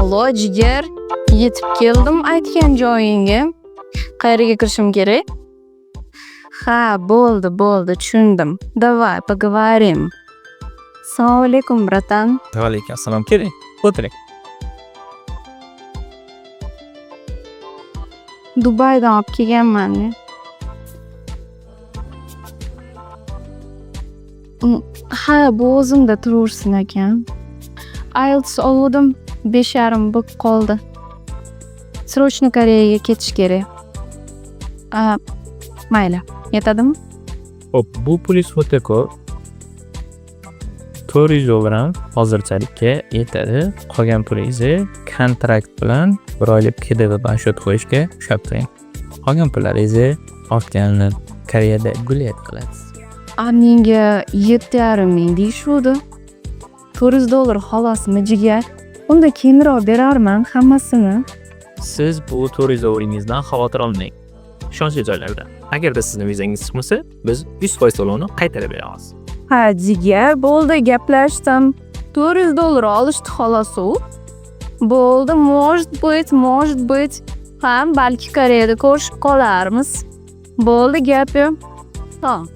Allo, jigar, yetib keldim aytgan joyingga. Qayerga kirishim kerak? Ha, bo'ldi, bo'ldi, tushundim. Давай, поговорим. Assalomu alaykum, братан. Va alaykum assalom. Keling, o'tiring. Dubaydan olib kelganman. Ha, bu o'zimda turaversin akam. IELTS oluvdim, 5,5 bo'lib qoldi. Срочно Koreyaga ketish kerak. A, mayli, yetadimi? Xo'p, bu pulingiz o'ta ko'p. 400 dollar ham hozirchalikka yetadi. Qolgan pulingizni kontrakt bilan bir oylik KDV bilan счет qo'yishga ushlab turing. Qolgan pullaringizni ortganini Koreyada гулять qilasiz. A, menga 7,5 ming deyishuvdi. 400 dollar xolosmi, jigar? Unda keyinroq berarman hammasini. Siz bu 400 dollaringizdan xavotir olmang. Ishonchli joylarda. Agarda sizni vizangiz chiqmasa, biz 100% to'lovni qaytarib beramiz. Ha, jigar, bo'ldi, gaplashdim. 400 dollar olishdi xolos u. Bo'ldi, может быть, может быть. Ha, balki Koreyada ko'rishib qolarmiz. Bo'ldi, gap yo'q. Tamam.